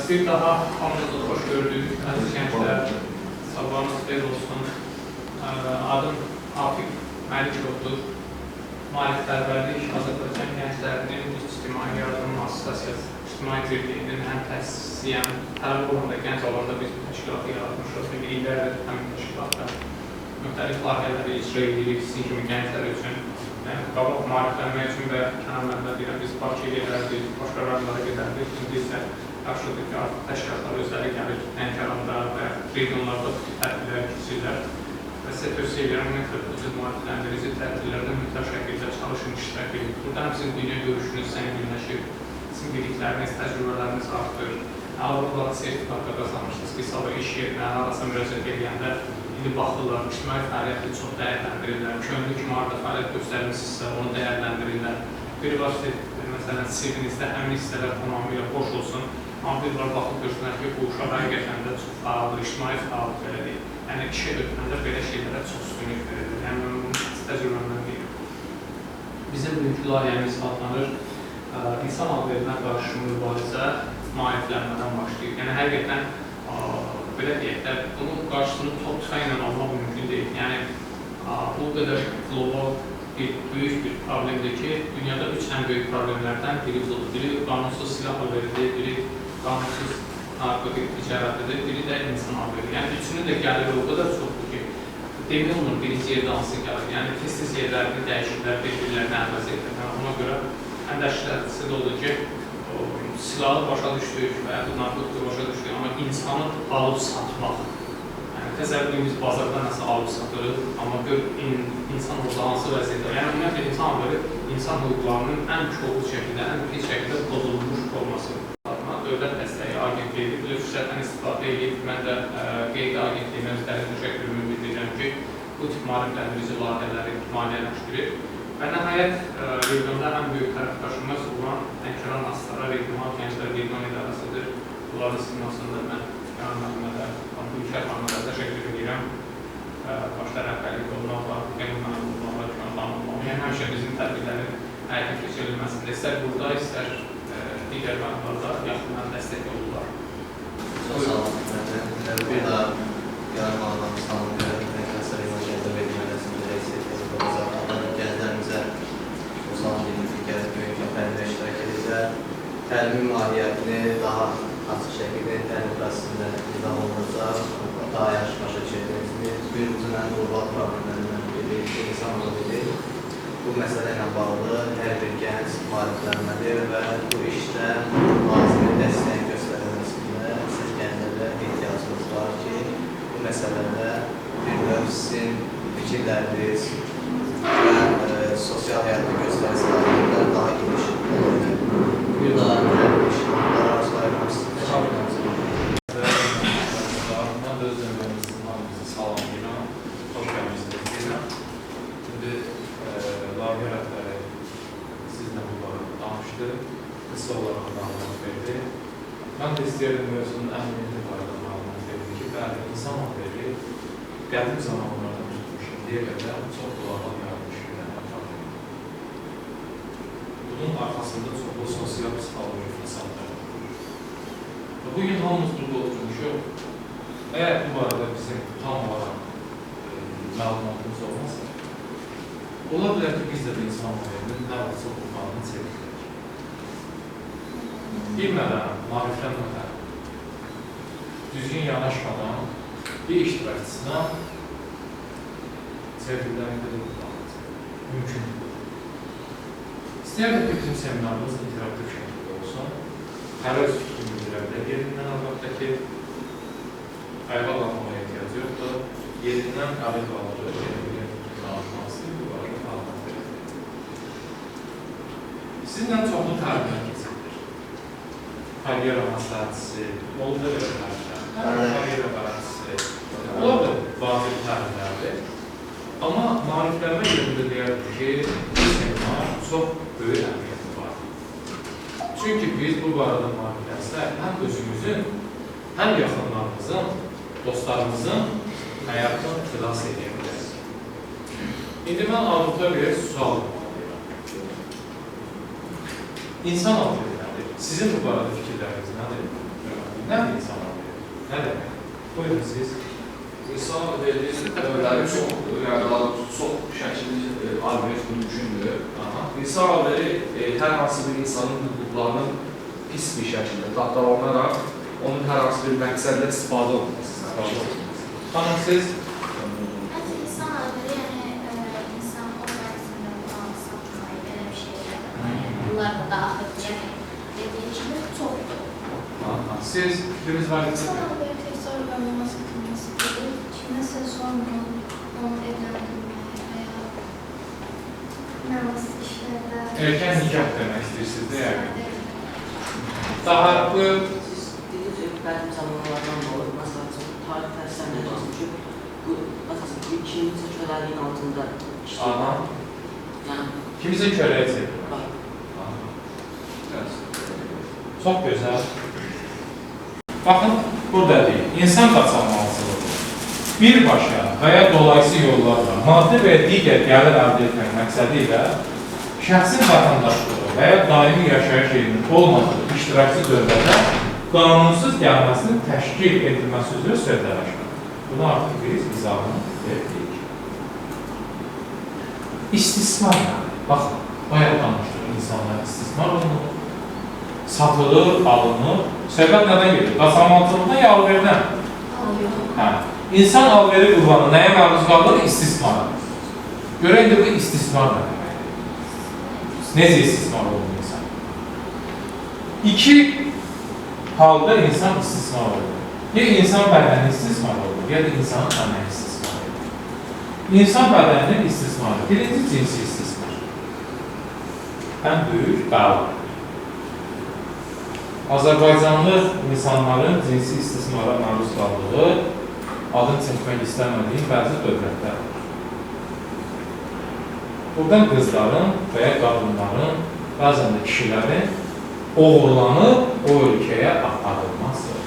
Bir daha hamınızı xoş gördük, əziz gənclər. Sabahınız xeyir olsun. Adım Afiq Məlikovdur. Maarifpərvərlik Azərbaycan Gənclərinin İctimai Yardım Assosiasiyası, İctimai Birliyinin həm təsisçisiyəm. Tələbə olanda, gənc olanda biz bu təşkilatı yaratmışıq. İndi illərdir həmin təşkilatda müxtəlif layihələri icra edirik sizin kimi gənclər üçün. Yəni, qabaq maariflənmək üçün və Kənan müəllimə deyirəm, biz Bakıya gedərdik, başqa rayonlara gedərdik. İndi isə yaxşıdır ki, artıq təşkilatlar özləri gəlir Lənkəranda və regionlarda bu tip tədbirlər keçirirlər. Və sizə tövsiyə edirəm, ümumiyyətlə, bu cür maarifləndirici tədbirlərdə mütləq şəkildə çalışın, iştirak edin. Burada həm sizin dünya görüşünüz zənginləşir, sizin bilikləriniz, təcrübələriniz artır. Əlavə olaraq sertifikat da qazanırsınız ki, sabah iş yerinə, harasa müraciət edəndə indi baxırlar, ictimai fəaliyyəti çox dəyərləndirirlər, könüllü kimi harada fəaliyyət göstərmişsinizsə, onu dəyərləndirirlər. Bir var ki, məsələn, CV-nizdə həmin hissələr tamamilə boş olsun, amma bir var baxıb görsünlər ki, bu uşaq həqiqətən də çox fəaldır, ictimai fəaldır, belə deyil. Yəni, işə götürəndə belə şeylərə çox üstünlük verilir. Yəni, mən bunu şəxsi təcrübəmdən deyirəm. Bizim bugünkü layihəmiz adlanır, insan alverinə qarşı mübarizə maariflənmədən başlayır. Yəni, həqiqətən, belə deyək də, bunun qarşısını top tüfənglə almaq mümkün deyil. Yəni, bu qədər qlobal bir, böyük bir problemdir ki, dünyada üç ən böyük problemlərdən biri budur. Biri qanunsuz silah alveridir, biri qanunsuz narkotik ticarətidir, biri də insan alveri. Yəni, üçünün də gəliri o qədər çoxdur ki, demək olmur birinci yerdə hansı gəlir. Yəni, tez-tez yerlərini dəyişirlər, bir-birlərini əvəz edirlər. Yəni, ona görə ən dəhşətlisi də odur ki, silahı başa düşdük və yaxud narkotiki başa düşdük, amma insanı alıb satmaq. Yəni, təsəvvür edin, biz bazarda nəsə alıb satırıq, amma gör, insan orada hansı vəziyyətdə. Yəni, ümumiyyətlə, insan alveri insan hüquqlarının ən kobud şəkildə, ən pis şəkildə pozulmuş forması. Dövlət dəstəyi agentliyidir. Bu fürsətdən istifadə edib, mən də qeydi agentliyinə öz dərin təşəkkürümü bildirirəm ki, bu tip maarifləndirici layihələri maliyyələşdirir. Və nəhayət, regionda ən böyük tərəfdaşımız olan Lənkəran Astara Regional Gənclər Region İdarəsidir. Bunların simasında mən Kənan müəllimə də, Ülker xanıma da təşəkkür edirəm. Başda rəhbərlik olmaqla, Qəmil müəllim olmaqla, Kənan xanım olmaqla. Yəni, həmişə bizim tədbirlərin həyata keçirilməsində, istər burada, istər digər məqamlarda yaxından dəstək olurlar. Çox sağ olun. Bir daha yarım adamı salamlayıram. Lənkəran Regional Gənclər Region rəisi gənclərimizə çox sağ olun ki, gəlib bugünkü təlimdə iştirak edəcək. Təlimin mahiyyətini daha açıq şəkildə təlim prosesində izah olunacaq, daha yaxşı başa düşəcəksiniz. Günümüzün ən qlobal problemlərindən biri insan alveri. Bu məsələ ilə bağlı hər bir gənc maariflənməli və bu işdə lazımi dəstəyin göstərilməsində siz gənclərə ehtiyacınız var ki, bu məsələdə bir növ sizin fikirləriniz və sosial həyatda göstəri səlahiyyətlər daha geniş olacaq. Bir daha təlim işləri arzulayıram sizin. Təşəkkürlərinizi bildirirəm. Mən də öz növbəmizin hamınızı salamlayıram. Xoş gəlmisiniz deyirəm. İndi layihə rəhbəri sizlə bu barədə danışdı, qısa olaraq məlumat verdi. Mən də istəyirdim mövzunun əhəmiyyəti barədə məlumat verdi ki, bəli, insan alveri qədim zamanlardan tutmuş indiyə qədər çox qlobal yaranmış bir problemdir. Bunun arxasında çoxlu sosial psixoloji fəsadlar var. Və bugün hamımız burada oturmuşuq. Əgər bu barədə bizim tam olaraq məlumatımız olmasa, ola bilər ki, biz də bir insan alverinin nə vaxtsa qurbanını çevrilək. Bilmədən, maariflənmədən, düzgün yanaşmadan bir iştirakçısına çevrilən qədər qurbanı mümkündür. İstəyərdim ki, bizim seminarımız interaktiv şəkildə olsun. Hər öz fikrini bildirə bilər yerindən əlbəttə ki, ayağa qalxmağa ehtiyacı yoxdur. Yerindən əli qaldırır, yerindən danışmaq istəyir, bu barədə məlumat verir. Sizinlə çoxlu təlimlər keçirilir. Karyera məsləhətçisi, olub da belə təlimlər, karyera bələdçisi, ola da vacib təlimlərdir. Amma maariflənmə yönündə deyərdim ki, bu seminar çox böyük əhəmiyyəti var. Çünki biz bu barədə maariflənsək, həm özümüzün, həm yaxınlarımızın, dostlarımızın həyatını xilas edə bilərik. İndi mən auditoriyaya sual vermalıyam. İnsan alveri nədir? Sizin bu barədə fikirləriniz nədir? Nədir insan alveri? Nə demək? Buyurun siz. İnsan alveri əvvəlləri çox, yəni daha doğrusu çox şəkilli alveri mümkündür. İnsan alveri hər hansı bir insanın hüquqlarının pis bir şəkildə tapdalanaraq onun hər hansı bir məqsədlə istifadə olunması. Xanım, siz? Məncə insan alveri, yəni insan orqanizmdə olan satmayı, belə bir şeylər də var. Yəni bunlar da daxildir. Yəni dediyim kimi çoxdur. Siz fikriniz var mı? İnsan alveri təkcə orqanın satılması deyil, kiməsə zorla onu evləndirmək və ya mənasız işlərdə... Erkən nikah demək istəyirsiniz, deyək. Daha buyur. Siz dediniz ki, qədim zamanlardan da olur. Məsələn, tarix dərslərinə yazın ki, bu, məsələn, kiminsə köləliyin altında işləyir. Yəni, kimisə köləyə çevirir. Çox gözəl. Baxın, burada deyil, insan qaçaqmalçılığı birbaşa və ya dolayısı yollarla maddi və ya digər gəlir əldə etmək məqsədi ilə şəxsin vətəndaşlığı və ya daimi yaşayış yerinin olmadığı iştirakçı dövlətə qanunsuz gəlməsinin təşkil edilməsi üzrə sövdələşmə. Bunu artıq biz izahını verdik. İstismar yəni. Baxın, bayaq danışdıq, insanlar istismar olunur, satılır, alınır. Söhbət nədən gedir? Qaçaqmalçılıqdan ya alverdən? Hə. İnsan alveri qurbanı nəyə məruz qalır? İstismara. Görək indi bu istismar nə deməkdir? Necə istismar olunur insan? İki halda insan istismar olunur. Ya insan bədəni istismar olunur, ya da insanın əməyi istismar olunur. İnsan bədəninin istismarı, birinci cinsi istismar. Ən böyük bəla. Azərbaycanlı insanların cinsi istismara məruz qaldığı, adını çəkmək istəmədiyim bəzi dövlətlər var. Buradan qızların və ya qadınların, bəzən də kişilərin oğurlanıb o ölkəyə aparılması.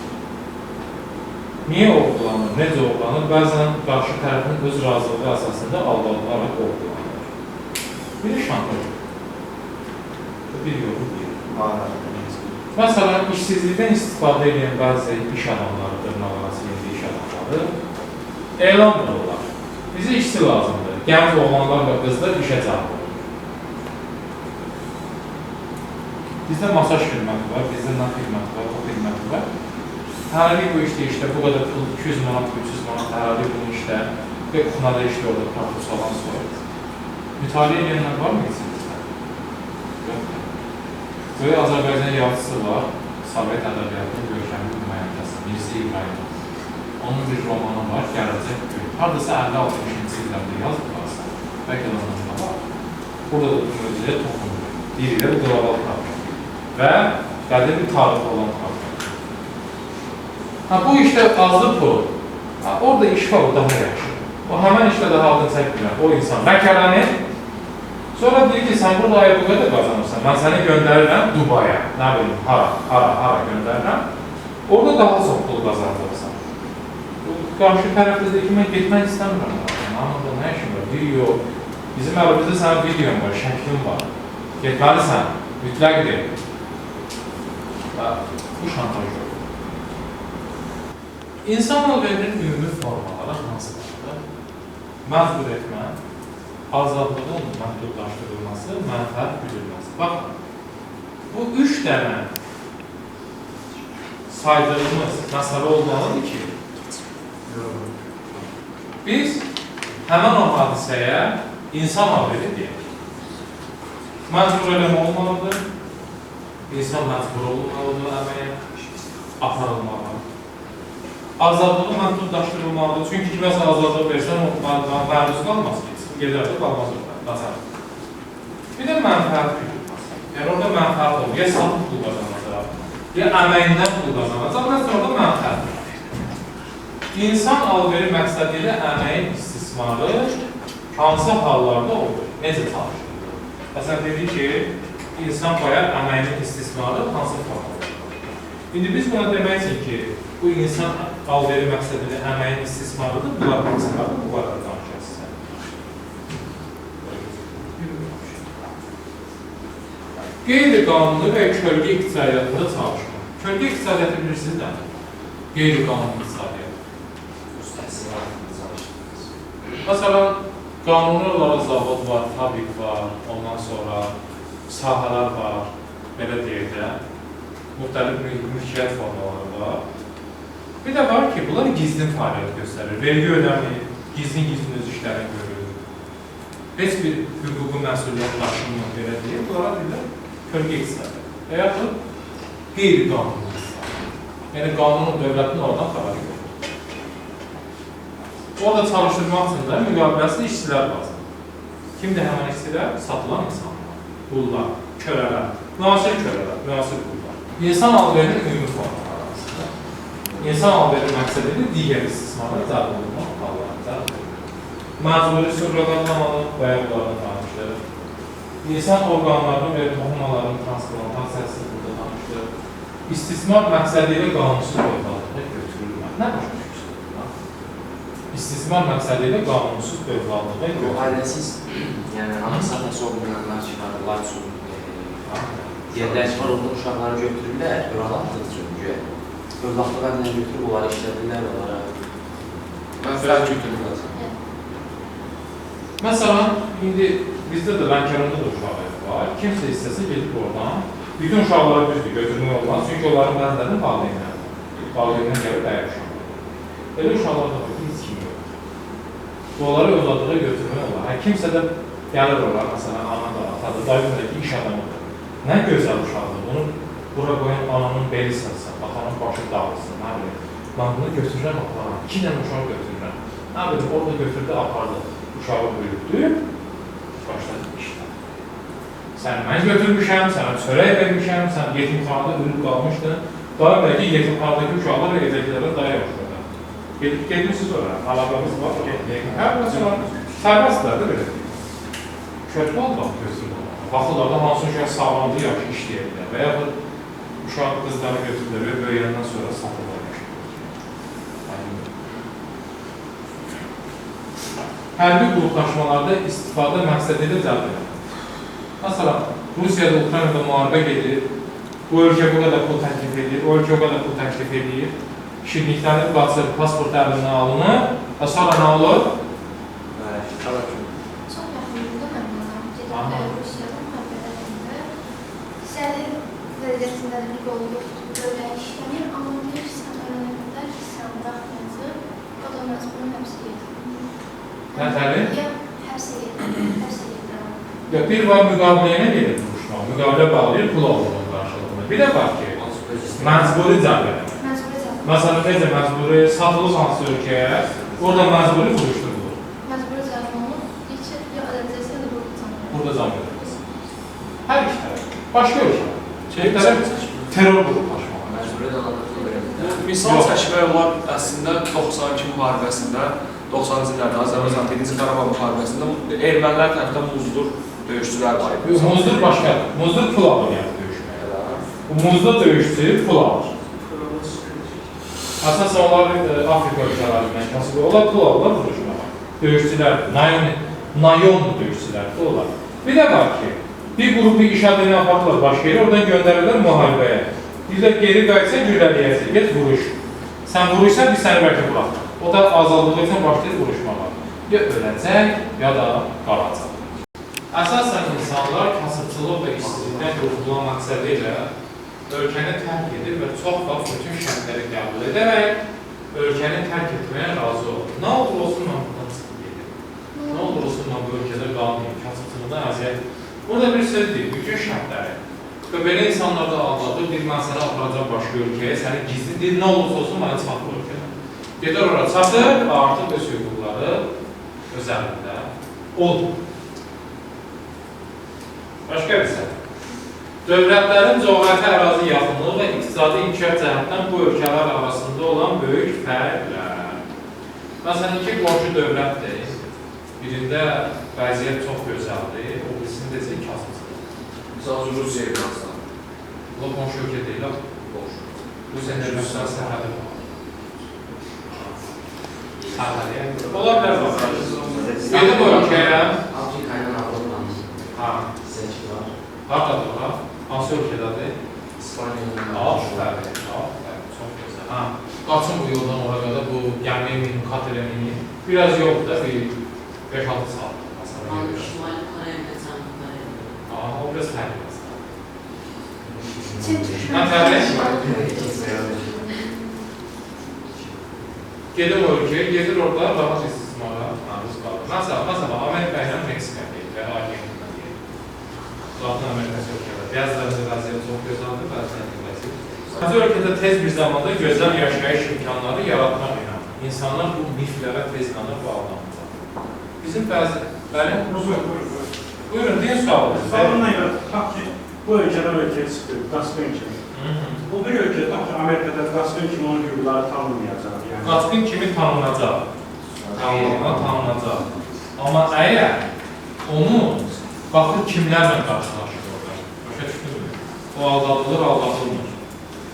Niyə oğurlanır, necə oğurlanır? Bəzən qarşı tərəfin öz razılığı əsasında aldadılaraq oğurlanır. Biri şantaj. Bir yolu deyil. Məsələn, işsizlikdən istifadə edən bəzi iş adamları, dırnaq arası indi iş adamları elan vururlar. Bizə işçi lazımdır. Gənc oğlanlar və qızlar işə cəlb olunur. Bizdə masaj xidməti var, bizdə nə xidməti var, o xidməti var. Hələlik bu işdə işlə, bu qədər pul, 200 manat, 300 manat, hələlik bunu işlə və kuxnada işlə orada profes olan sonra. Mütaliə edənlər var mı içinizdə? Yox. Böyük Azərbaycan yazıcısı var, Sovet ədəbiyyatının görkəmli nümayəndəsi, Mirza İbrahimov. Onun bir romanı var, Gələcək Gün. Hardasa 50-60-cı illərdə yazdılarsa, bəlkə də ondan da var. Burada da bu mövzuya toxunur. Deyir də bu qlobal problem. Və qədim bir tarixi olan problem. Ha, bu işdə azlı pul, ha, orada iş var, o daha yaxşı. O həmən işdə daha adını çəkmirəm. O insan ləkələnir. Sonra deyir ki, sən burada ayı bu qədər qazanırsan, mən səni göndərirəm Dubaya, nə bilim, hara göndərirəm. Orada daha çox pul qazandırırsan. Qarşı tərəfdə deyir ki, mən getmək istəmirəm. Mənim orada nə işim var? Video, bizim əlimizdə sənin videon var, şəklin var. Getməlisən, mütləqdir. Və bu şantaj yoxdur. İnsan alverinin ümumi formaları hansılardır? Məcbur etmə, azadlığın məhdudlaşdırılması, mənfəət güdülməsi. Baxın, bu üç dənə saydığımız məsələ olmalıdır ki, biz həmən o hadisəyə insan alveri deyək. Məcbur eləmə olmalıdır, insan məcbur olmalıdır əməyə, aparılmalıdır. Azadlığı məhdudlaşdırılmalıdır. Çünki kiməsə azadlığı versən, o məruz qalmaz ki, gedər də qalmaz orada, qaçar. Bir də mənfəət güdülməsi. Yəni orada mənfəət olur. Ya satıb pul qazanacaq, ya əməyindən pul qazanacaq, nəsə orada mənfəət. İnsan alveri məqsədi ilə əməyin istismarı hansı hallarda olur? Necə çalışılır? Məsələn, dedik ki, insan bayaq əməyinin istismarı hansı formada olur? İndi biz buna demək üçün ki, bu insan alveri məqsədi ilə əməyin istismarıdır, bunlar hansılardır, bu barədə danışacağız sizə. Qeyri-qanuni və kölgə iqtisadiyyatında çalışma. Kölgə iqtisadiyyatı bilirsiniz nədir? Qeyri-qanuni iqtisadiyyat. Məsələn, qanuni olaraq zavod var, fabrik var, ondan sonra sahələr var, belə deyək də, müxtəlif mülkiyyət formaları var. Bir də var ki, bunlar gizlin fəaliyyət göstərir, vergi ödəmir, gizlin-gizlin öz işlərini görür. Heç bir hüquqi məsuliyyət daşımır, belə deyək, bunlara deyirlər kölgə iqtisadiyyat və yaxud qeyri-qanuni iqtisadiyyat. Yəni, qanunun, dövlətin oradan xəbəri yoxdur. Orada çalışdırmaq üçün də müqaviləsiz işçilər lazımdır. Kimdir həmən işçilər? Satılan insanlar, qullar, kölələr, müasir kölələr, müasir qullar. İnsan alverinin ümumi formaları arasında. İnsan alverinin məqsədi digər istismara cəlb olunmaq hallarına cəlb olunmaq. Məcburi sürrələrlə bayaq bunlardan danışdıq. İnsan orqanlarının və toxumalarının transplantasiyası burada danışdıq. İstismar məqsədi ilə qanunsuz övladlığa götürülmək. Nə başa düşürsünüz? İstismar məqsədi ilə qanunsuz övladlığa götürülmək. Ailəsiz, yəni anası atası olmayanlar ki var, onlar üçün deyirlər ki var, orada uşaqları götürürlər, övladlıq üçün güya. Övladlıq əlinə götürüb, onları işlədirlər, onlara. Mənfəət götürürlər. Məsələn, indi bizdə də Lənkəranda da uşaq evi var. Kimsə istəsə gedib oradan, bütün uşaqlara düzdür, götürmək olmaz. Çünki onların bəzilərinin valideynləri var. Valideynlər gəlib dəyər uşaqlar. Elə uşaqlar da var ki, heç kim yoxdur. Onları övladlığa götürmək olar. Hə, kimsə də gəlir ora, məsələn, ana da, ata da, dayı da ki, iş adamıdır. Nə gözəl uşaqdır, bunu bura qoyan ananın beli sınsın, atanın başı dağılsın, nə bilim. Mən bunu götürürəm, aparam, 2 dənə uşaq götürürəm. Nə bilim, orada götürdü, apardı. Uşağı böyütdü, başladı işlər. Sən mən götürmüşəm, sənə çörək vermişəm, sən yetimxanada ölüb qalmışdın. Daha bəlkə yetimxanadakı uşaqlar evdəkilərə daha yaxşı olar. Getmişsiniz ora, əlaqəmiz var, getməyək. Hə, məsələn, sərbəstlər də belə deyil. Kötü olmaq götürür onlar. Baxırlar da hansı uşaq sağlamdır, yaxşı işləyə bilər və yaxud uşaq qızları götürürlər və böyüyəndən sonra satırlar. Hərbi qruplaşmalarda istifadə məqsədi ilə cəlb edir. Məsələn, Rusiyada, Ukraynada müharibə gedir, bu ölkə bu qədər pul təklif edir, o ölkə o qədər pul təklif edir, şirniklərinin qaçır, pasport əlindən alınır və sonra nə olur? Çox yaxınlıqda mən bundan gedib Rusiyada müharibələrində sənin vəziyyətində bir qolu yoxdur, böyle işlənir, amma bir sən öyrənəndə ki, sən buraxmayacaq, o da məcburi həbsə gedir. Nətəli? Ya həbsə gedir, həbsə gedir. Ya bir var müqaviləyənə gedir vuruşmaq, müqavilə bağlayır, pul alır onun qarşılığında. Bir də var ki, məcburi cəlb eləmək. Məcburi cəlb. Məsələn, necə məcburi satılır hansı ölkəyə, orada məcburi vuruşdurulur. Məcburi cəlb olunur, ki, ya öləcəksən də burada can verir. Burada can verilməsin. Hər iki tərəf. Başqa ölkə. Bir tərəf terror qruplaşmaları. Məcburi də alınır, pul verilmir. Misal çəkmək olar, əslində 92 müharibəsində, 90-cı illərdə Azərbaycan 1-ci Qarabağ müharibəsində ermənilər tərəfdən muzdur döyüşçülər var idi. Muzdur başqadır. Muzdur pul alır yəni döyüşməyə. Bu muzdur döyüşçü pul alır. Əsasən onlar Afrika ölkələrindən kasıb onlar pul alırlar vuruşmağa. Döyüşçülər, nayon döyüşçülər onlar. Bir də var ki, bir qrupu iş adını aparırlar başqa yerə, oradan göndərirlər müharibəyə. Deyirlər, geri qayıtsa güllələyəcək, get vuruş. Sən vuruşsan, biz səni bəlkə buraxırıq. O da azadlığı üçün başlayır vuruşmağa. Ya öləcək, ya da qalacaq. Əsasən insanlar kasıbçılıq və işsizlikdən qurtulma məqsədi ilə ölkəni tərk edir və çox vaxt bütün şərtləri qəbul edərək ölkəni tərk etməyə razı olur. Nə olur olsun, mən buradan çıxıb gedim. Nə olur olsun, mən bu ölkədə qalmayayım, kasıbçılıqdan əziyyət. Burada bir söz deyil, bütün şərtləri. Və belə insanlar da aldadır, bir mən səni aparacaq başqa ölkəyə, səni gizli deyil, nə olursa olsun, məni çatır ölkədən. Gedər ora çatır və artıq öz hüquqları öz əlində olmur. Başqa bir səbəb. Dövlətlərin coğrafi ərazi yaxınlığı və iqtisadi inkişaf cəhətdən bu ölkələr arasında olan böyük fərqlər. Məsələn, iki qonşu dövlətdir. Birində vəziyyət çox gözəldir, o birisində isə kasıbçılıq. Misal üçün, Rusiya Ermənistan. Bunlar qonşu ölkə deyil, qonşu. Rusiya Ermənistan sərhədi var. Sərhədi. Ola bilər bax. Gedib o ölkəyə. Afrika ilə Avropanın. Ha. Zəki var. Hardadır ora? Hansı ölkədədir? İspaniya. Aferin, aferin. Çox gözəl. Hə, qaçın bu yoldan ora qədər, bu gəmiyə minin, katerə minin. Biraz yoldur da, bir 5-6 saat. Şimali Koreya və Cənubi Koreya. Aha, o biraz fərqli məsələ. Gedir o ölkəyə, gedir orada rahat istismara maruz qalır. Məsələn, Amerika ilə Meksika deyil və Argentina deyil. Latin Amerikası ölkələr. Bəzilərində vəziyyət çox gözəldir, bəzilərində vəziyyət çox gözəldir. Bəzi ölkədə tez bir zamanda gözəl yaşayış imkanları yaratmaq ilə insanlar bu miflərə tez inanır və aldanırlar. Bizim bəzi... Bəli? Buyurun, deyin sualınızı. Sualımla görə tutaq ki, bu ölkədən ölkəyə çıxır, qaçqın kimi. Bu bir ölkə, tutaq ki, Amerikada qaçqın kimi onun hüquqları tanınmayacaq. Qaçqın kimi tanınacaq. Tanınacaq. Amma əgər onu baxır kimlərlə qarşılaşır orada. Başa düşdünmü? O aldadılır, aldadılmır.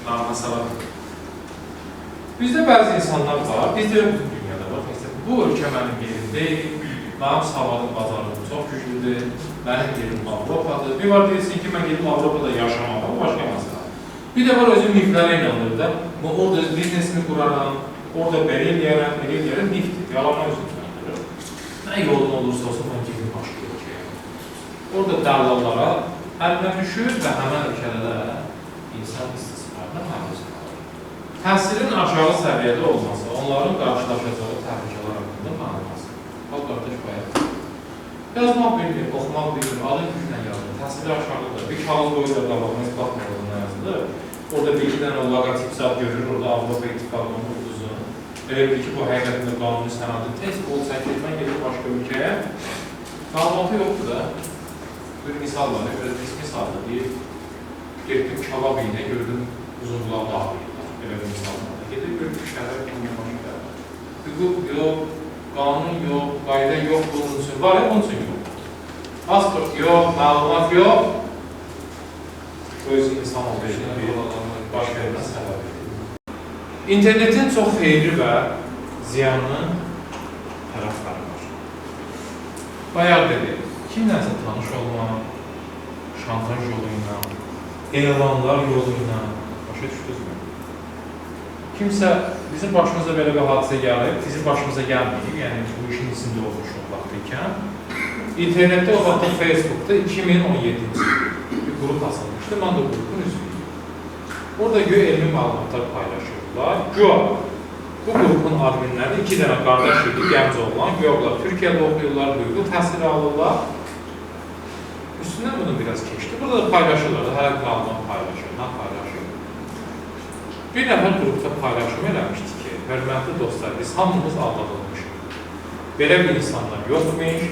Məsələ. Bizdə bəzi insanlar var, bizdə yox, bütün dünyada var. Bu ölkə mənim yerim deyil, mənim savadım, bazarım çox güclüdür, mənim yerim Avropadır. Bir var deyirsin ki, mən gedim Avropada yaşamağa, o başqa məsələ. Bir də var özü miflərə inanır da, orada öz biznesini quraram, orada belə eləyərəm, belə eləyərəm, mifdir, yalana özünü inandırır. Nə yolun olursa olsun, mən gedim başqa ölkəyə. Orada dəllallara əlinə düşür və həmən ölkədə də insan istismarına məruz qalır. Təhsilin aşağı səviyyədə olması, onların qarşılaşacağı təhlükələr haqqında məluması. Bax, qardaş, bayaq. Yazmaq bilmir, oxumaq bilmir, adı güclə yazılır, təhsili aşağıdır. Bir kağız qoyurlar qabağına, heç baxmır orada nə yazılır. Orada bir iki dənə o loqotip zad görür, orada Avropa İttifaqının ulduzunu. Elə bilir ki, bu həqiqətində qanuni sənədi tez qol çəkir, mən gedir başqa ölkəyə. Məlumatı yoxdur da. Bir misal var, biraz pis misaldır. Deyir, getdim kabab yiyinə, gördüm uzun qulaq dağılırlar. Belə bir misal var. Gedir, görür ki, şəhərə bunun başqa. Hüquq yox, qanun yox, qayda yox bunun üçün. Var ya, bunun üçün yox. Pasport yox, məlumat yox. Öz insan olduğu üçün bir baş vermə səbəbidir. İnternetin çox xeyirli və ziyanlı tərəfləri var. Bayaq dedi, kimlənsə tanış olmaq, şantaj yolu ilə, elanlar yolu ilə, başa düşdünüzmü? Kimsə, bizim başımıza belə bir hadisə gəlib, bizim başımıza gəlməyib, yəni bu işin içində olmuşuq vaxtı ikən, internetdə o vaxtda Facebookda 2017-ci bir qrup açılmışdı, mən də o qrupun üzvüyüm. Orada göy elmi məlumatlar paylaşırdılar. Güya, bu qrupun adminləri iki dənə qardaş idi, gənc oğlan, güya bunlar Türkiyədə oxuyurlar, hüquqi təhsil alırlar. Üstündən bunu biraz keçdi. Burada da paylaşırlar, hər məlumat paylaşır, nə paylaşır. Bir nəfər qrupda paylaşım eləmişdi ki, hörmətli dostlar, biz hamımız aldadılmışıq. Belə bir insanlar yoxmuş,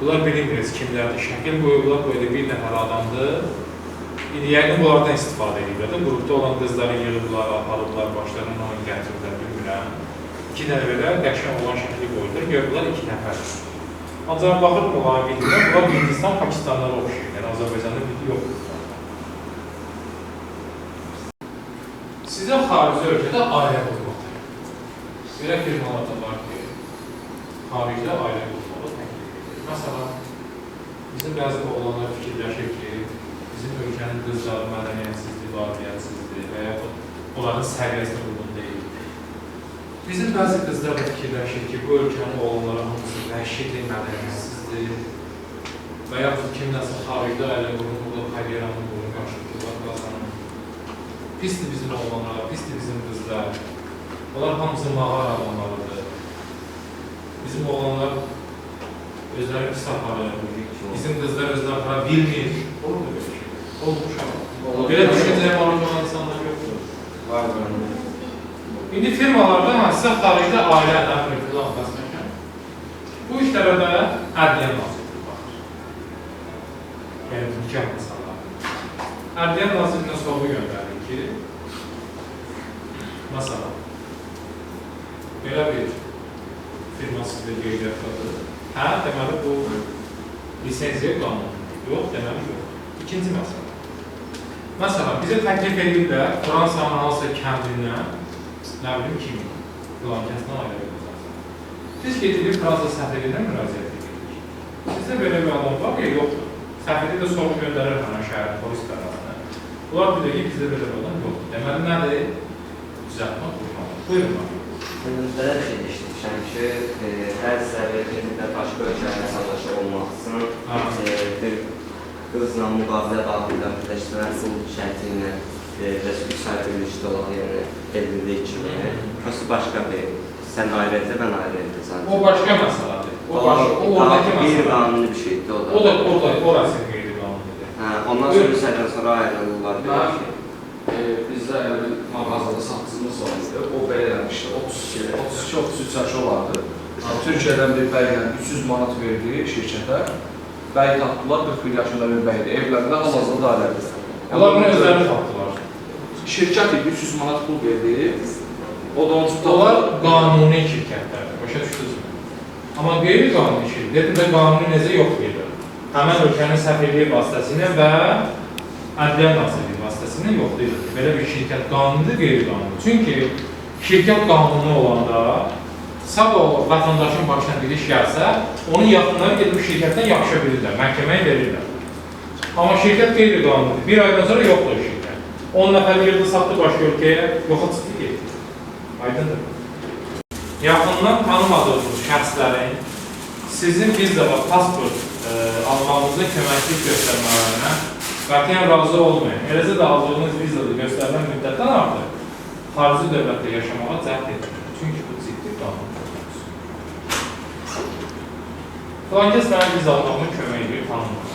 bunlar bilinmiriz kimlərdir, şəkil qoyublar, bu elə bir nəfər adamdır. İndi yəqin bunlardan istifadə edirlər də, qrupda olan qızları yığıblar, aparıblar, başlarına oyun gətiriblər, bilmirəm. İki dənə belə qəşəng olan şəkli qoydular, görüblər iki nəfər. Ancaq baxırdım onların videoya, bunlar Hindistan, Pakistanlara oxşayır, yəni Azərbaycanda video yoxdur. Sizə xarici ölkədə ailə qurmaq təklif edir. Belə firmalar da var ki, xaricdə ailə qurmağı təklif edir. Məsələn, bizim bəzi oğlanlar fikirləşir ki, bizim ölkənin qızları mədəniyyətsizdir, qabiliyyətsizdir və yaxud onların səviyyəsinə uyğun deyil. Bizim bəzi qızlar da fikirləşir ki, bu ölkənin oğlanları hamısı vəhşidir, mədəniyyətsizdir və yaxud kimdənsə xaricdə ailə qurun, burada karyeranı qurun, qarşılıqlar qazanır. Pisdir bizim oğlanlar, pisdir bizim qızlar. Onlar hamısı mağara adamlarıdır. Bizim oğlanlar özləri pis aparır, bizim qızlar özləri apara bilmir. Olur mu belə şey? Olmuş ama. Belə düşüncəyə malik olan insanlar yoxdur. Var, var. İndi firmalarda hansısa xaricdə ailə əmri filan bəsməkən, bu işlərə də Ədliyyə Nazirliyi baxır. Yəni, nikah məsələləri. Ədliyyə Nazirliyinə sorğu göndərir ki, məsələn, belə bir firma sizdə qeydiyyatdadır. Hə, deməli bu lisenziya qanunu. Yox, deməli yox. İkinci məsələ. Məsələn, bizə təklif edirlər Fransanın hansısa kəndindən, nə bilim kimi, filan kəsdən ailə quracaqsın. Biz gedirik Fransa səfirinə müraciət edirik. Sizdə belə bir adam var ya, yoxdur. Səfiri də sorğu göndərir həmən şəhərin polis idarəsinə. Onlar bilir ki, bizdə belə bir adam yoxdur. Deməli, nədir? Düzəltmə qurmalı. Buyurun. Belə bir şey eşitmişəm ki, bəziləri bir başqa ölkənin vətəndaşı olmaq üçün bir qızla müqavilə bağlayırlar, birləşdirən pul şərti ilə 3 ay birlikdə olaq, yəni evlilik kimi. Prosta başqa bir, sən ayrı evdə, mən ayrı evdə. O başqa məsələdir. O oradakı məsələdir. Qeyri-qanuni bir şeydir o da. O da orası qeyri-qanunidir. Ondan sonra 3 aydan sonra ayrılırlar. Bizdə elə bir mağazada satıcımız var idi, o belə eləmişdi, 32-33 yaşı olardı. Türkiyədən bir bəylə 300 manat verdi şirkətə, bəy tapdılar, 41 yaşında bir bəydi, evlərində hal-hazırda ailədir. Onlar bunu özlərini tapdılar. Şirkət idi, 300 manat pul verdi, o da onun üçün tapdılar. Onlar qanuni şirkətlərdir, başa düşdünüzmü? Amma qeyri-qanuni şirkət, də qanuni necə yoxlayırlar? Həmən ölkənin səfirliyi vasitəsilə və Ədliyyə Nazirliyi vasitəsilə yoxlayırlar ki, belə bir şirkət qanunidir, qeyri-qanuni. Çünki şirkət qanuni olanda sabah o vətəndaşın başına bir iş gəlsə, onun yaxınları gedib şirkətdən yapışa bilirlər, məhkəməyə verirlər. Amma şirkət qeyri-qanunidir. Bir aydan sonra yoxdur şirkət. 10 nəfər yığdı, satdı başqa ölkəyə, yoxa çıxdı getdi. Aydındır. Yaxından tanımadığınız şəxslərin sizin viza və pasport almağınıza köməklik göstərmələrinə qətiyyən razı olmayın. Eləcə də aldığınız vizada göstərilən müddətdən artıq xarici dövlətdə yaşamağa cəhd etməyin. Çünki bu ciddi qanun pozuntusudur. Filan kəs mənə viza almağıma kömək edir, tanınmır.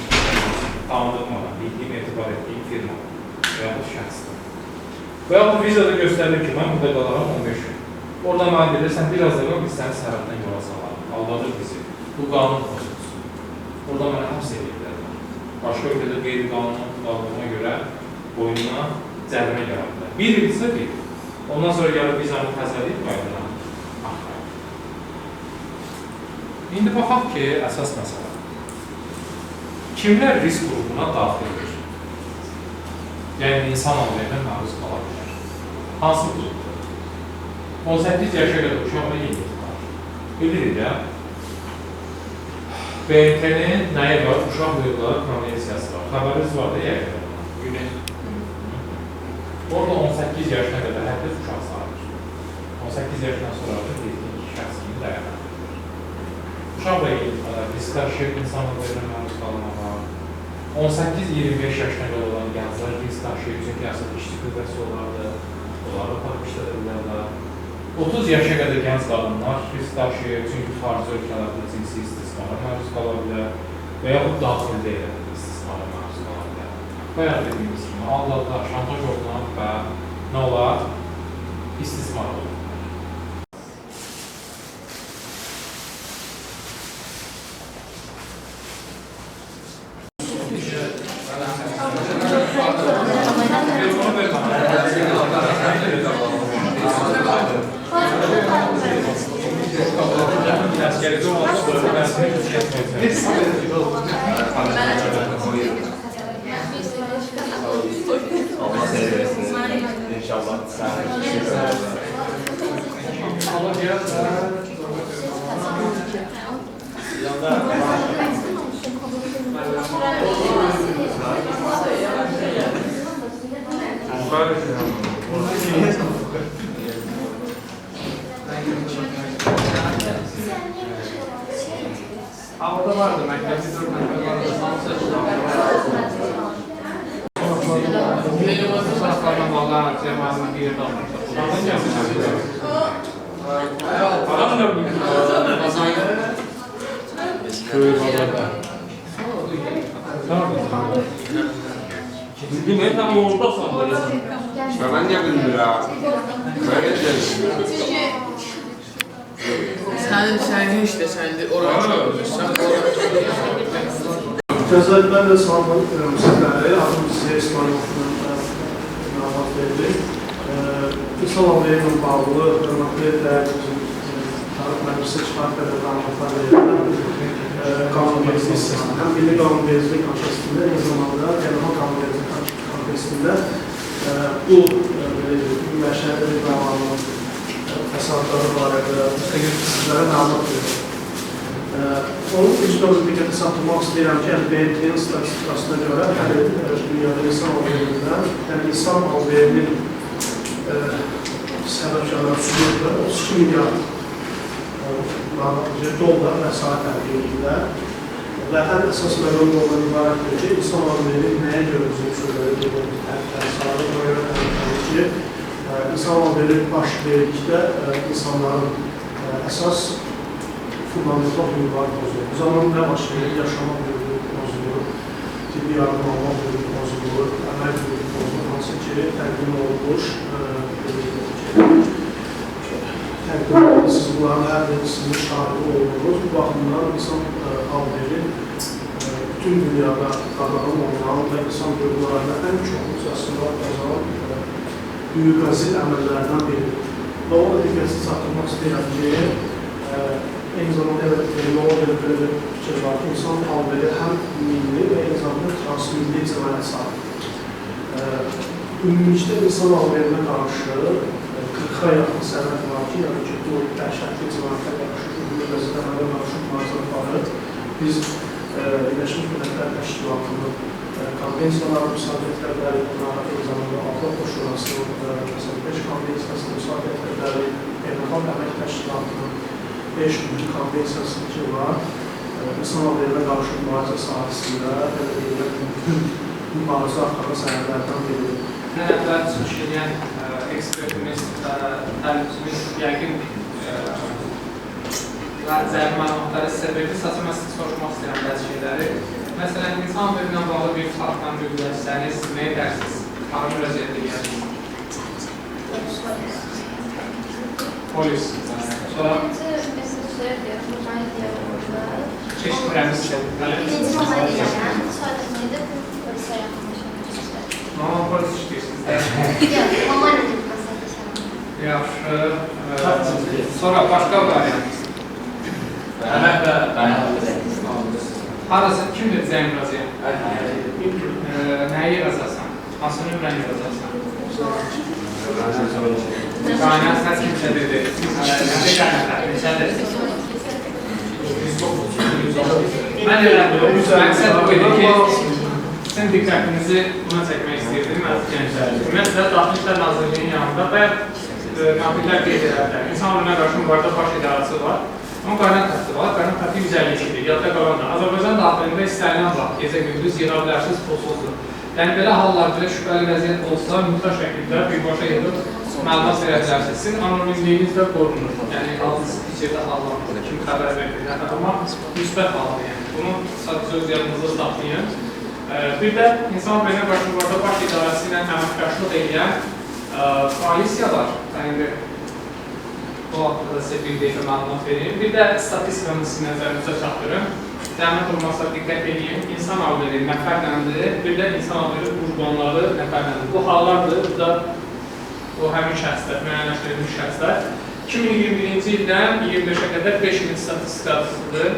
Tanıdığım adam, bildiyim, etibar etdiyim firma və yaxud şəxsdir. Və yaxud vizada göstərilir ki, mən burada qalaram 15 gün. Orada mənə deyir, sən biraz da qal, biz səni sərhəddən yola salarıq. Aldadır bizi. Bu qanun pozuntusudur. Orada mənə həbs edə bilərlər. Başqa ölkədə qeyri-qanuni qaldığına görə boynuna cərimə gələ bilər. Bir ilsə bir. Ondan sonra gəlib vizanı təzələyib qayıdıram. İndi baxaq ki, əsas məsələ. Kimlər risk qrupuna daxildir? Yəni, insan alverinə məruz qala bilər. Hansı qrupdur? 18 yaşa qədər uşaq və yeniyetmələr. Bilirik də, BMT-nin nəyi var? Uşaq Hüquqları Konvensiyası var. Xəbəriniz var da yəqin. UNESCO. Orada 18 yaşına qədər hər kəs uşaq sayılır. 18 yaşından sonra artıq yetkin şəxs kimi dəyərləndirilir. Uşaq və yeniyetmələr risk daşıyır insan alverinə məruz qalmağa. 18-25 yaşına qədər olan gənclər risk daşıyır, çünki əsas işçi qüvvəsi olardı, onları aparıb işlədə bilərlər. 30 yaşa qədər gənc qadınlar risk daşıyır, çünki xarici ölkələrdə cinsi istismara məruz qala bilər və yaxud daxildə elə istismara məruz qala bilər. Bayaq dediyimiz kimi, aldadılar, şantaj olunan və nə olar? İstismar olar. İnşallah. Orada vardı, məktəbdə 4 nəfər vardı. Sınıflarla bağlı cəmaatın bir yerdə almışlar. Onlardan gəlsin. Bilmirəm, tam oradasan. Mən niyə bilmirəm? Mən Sənin heç də səndir, oranı çağırırsan, oranı Gözəl, mən də salamlayıram sizləri. Adım Ziya İsmayılovun məlumat verdi. İnsan alveri ilə bağlı hörmətli dəyərli Tarık müəllim sizə kifayət qədər məlumatlar verirlər. Qanunvericilik hissəsində, həm milli qanunvericilik kontekstində, eyni zamanda beynəlxalq qanunvericilik kontekstində bu məşəli davanın fəsadları barədə müstəqil sizlərə məlumat verir. Onun ilk növbədə diqqətə çatdırmaq istəyirəm ki, yəni BMT-nin statistikasına görə hələ dünyada insan alverinin, yəni insan alverinin səbəbkarlar, subyeklər 32 milyard dollar vəsait əldə edirlər. Və ən əsas məqam da ondan ibarətdir ki, insan alveri nəyə görə bizim sözləri təhlükəli sayılır? Ona görə təhlükəli ki, insan alveri baş verdikdə insanların əsas fundamental hüquqları pozulur. Bu zaman nə baş verir? Yaşamaq hüququ pozulur, tibbi yardım almaq hüququ pozulur, əməl hüququ pozulur, hansı ki, təqdim olunmuş, təqdim olunmuş, siz bunların hər birisinin şahidi oldunuz. Bu baxımdan insan alveri bütün dünyada qadağan olunan və insan hüquqlarına ən çox ucasında qazanan hüquqa zidd əməllərdən biridir. Və ona diqqətinizi çatdırmaq istəyirəm ki, eyni zamanda belə bir fikir var ki, insan alveri həm milli və eyni zamanda transmilli cinayət sayılır. Ümumilikdə insan alverinə qarşı 40-a yaxın sənəd var ki, yəni ki, bu dəhşətli cinayətə qarşı, hüquqa zidd əmələ qarşı mübarizə aparır. Biz Birləşmiş Millətlər Təşkilatının konvensiyalarını müsabiqə edə bilərik, buna eyni zamanda Avropa Şurasının məsələn 5 konvensiyasını müsabiqə edə bilərik, Beynəlxalq Əmək Təşkilatının 5 ümumi konvensiyası ki var, insan alverinə qarşı mübarizə sahəsində belə deyilək, mühüm mübarizə aparan sənədlərdən biridir. Nə əvvəl çıxış edən ekspertimiz, təlimçimiz yəqin zəruri məlumatları sizə verdi. Sadəcə mən sizə soruşmaq istəyirəm bəzi şeyləri. Məsələn, insan alveri ilə bağlı bir faktla üzləşsəniz, nə edərsiniz? Hara müraciət edərsiniz? Polis. Sonra eşitmirəm sizə. Birinci mamaya deyirəm, sonra gedib polisə yaxınlaşıram. Mama polis işləyirsiniz. Yox, mama ilə məsələn. Yaxşı. Sonra başqa variant. Əmək və Harası, kimdir zəng vuracaq? Nəyi yazacaqsan? Hansı nömrəni yazacaqsan? Qaynaq səs kimsə dedi. Neçədir? Mən elə məqsəd bu idi ki, sizin diqqətinizi buna çəkmək istəyirdim, əziz gənclər. Ümumiyyətlə, Daxili İşlər Nazirliyinin yanında bayaq naqillər qeyd edərlər. İnsan alverinə qarşı mübarizə baş idarəsi var. Amma qaynaq xətti var, qaynaq xətti 152-dir, yadda qalanlar. Azərbaycan daxilində istənilən vaxt, gecə-gündüz yığa bilərsiniz, pulsuzdur. Yəni, belə hallar, belə şübhəli vəziyyət olsa, mütləq şəkildə birbaşa yığıb məlumat verə bilərsiniz. Sizin anonimliyiniz də qorunur. Yəni, adınız heç yerdə hallanmır, kim xəbər verir, amma müsbət haldır. Yəni, bunu sadəcə öz yadınızda saxlayın. Bir də insan alverinə qarşı mübarizə baş idarəsi ilə əməkdaşlıq edən koalisiya var. Yəni, bu haqda da sizə bir dəqiqə məlumat verim. Bir də statistikanı sizin nəzərinizə çatdırım. Zəhmət olmazsa diqqət edin. İnsan alveri nəfərləndir, bir də insan alveri qurbanları nəfərləndir. Bu hallardır, bu da o həmin şəxslər, müəyyənləşdirilmiş şəxslər. 2021-ci ildən 25-ə qədər 5000 statistikasıdır.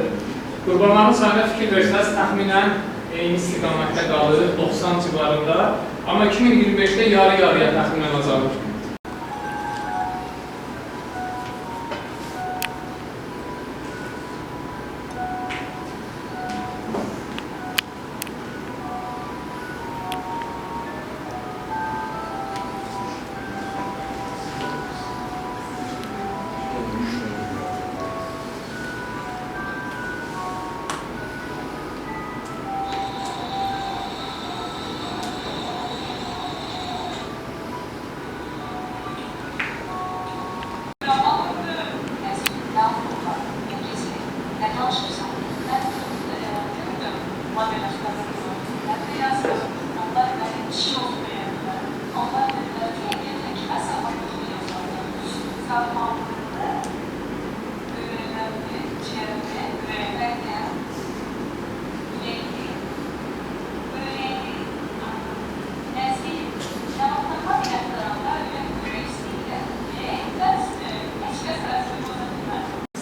Qurbanların sayına fikir versəniz, təxminən eyni istiqamətdə qalır, 90 civarında. Amma 2025-də yarı-yarıya təxminən azalır.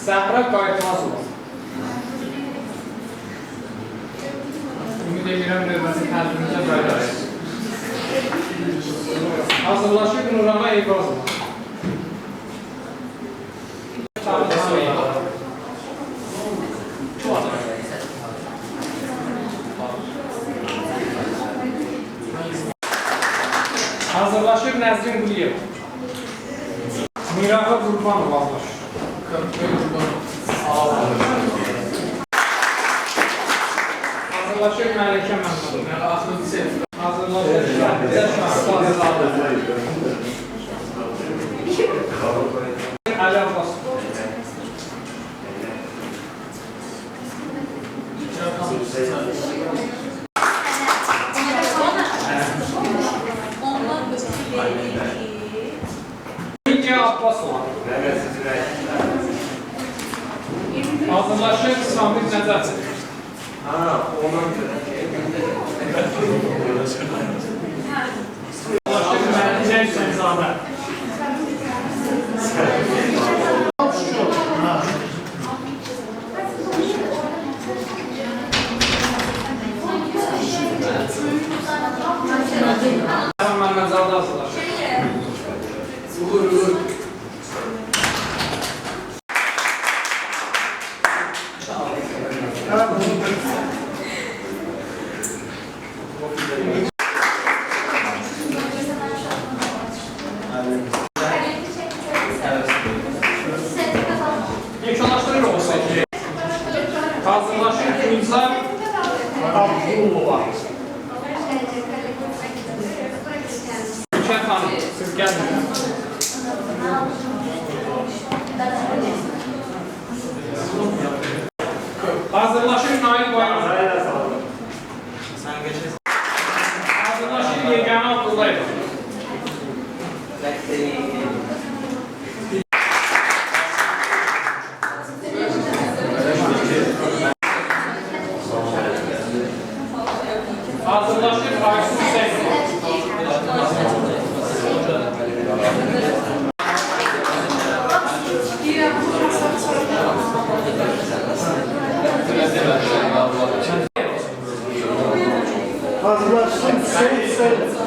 Zəhra Qayıtmazova. Ümid edirəm növbəti tədbirimizə qayıdarıq. Hazırlaşır Nurana Eyvazova. Hazırlaşır Nəzrin Quliyeva. Mirağa Qurbanov hazırlaşır. Hazırlaşır Məlikə Məmmədova. Hazırlaşır Şahizə Şahzadə. Əli Abbasov. Ülke Abbasova. Hazırlaşır Samir Nəcəti. Hazırlaşır Məlikə Hüseynzadə. Məmmədzadə hazırlaşır. Uğur, uğur. Yekunlaşdırırıq o səki. Hazırlaşır Gülzar Abdulova. Gülşən xanım, siz gəlin. Hazırlaşır Nail Bayram. Hazırlaşır Yeganə Abdullayev. Hazırlaşır Aysun Hüseynova. Hazırlaşsın Hüseyin Hüseyin.